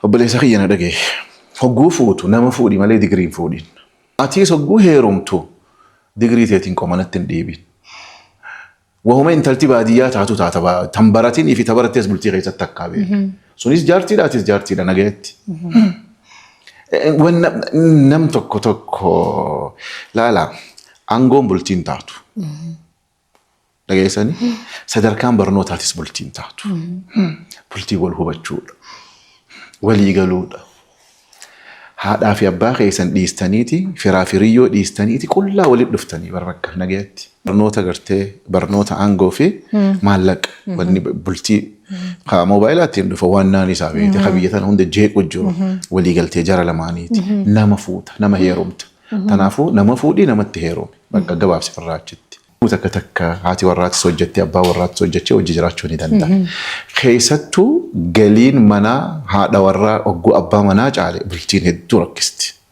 Obboleessa kiyya, na dhagaye. Hogguu fuutu nama fuudhi malee digirii hin fuudhin. Atiis hogguu heerumtu digirii teetiin qomanatti hin dhiibin. Wahuma intalti baadiyyaa taatu taata, tan baratinii fi tabarattees bultii keessatti akkaa beeku. Sunis jaartiidha, atis jaartiidha nagayetti. Nam tokko tokko laala, aangoon bultiin taatu. Dhageessanii, sadarkaan barnootaatis bultiin taatu. Bultii wal hubachuudha. Walii galuudha. Haadhaa fi abbaa keessan dhiistaniiti, firaa fi riyyoo dhiistaniiti, qullaa walitti dhuftanii barrakka nagayetti. Barnoota gartee, barnoota, aangoo fi maallaqa wanni bultii haa moobaayilaa ittiin dhufa waan naan isaa beekte ka biyya tana hunda jeequ jiru walii galtee jara lamaaniiti. Nama fuuta, nama heerumta. Kanaafuu nama fuudhii namatti heerumi. Bakka gabaabsi irraa achitti. Takka takka haati warraattis hojjettee, abbaa warraattis hojjechee hojii jiraachuu ni danda'a. Keessattuu galiin manaa haadha warraa ogguu abbaa manaa caale bultiin hedduu rakkisti.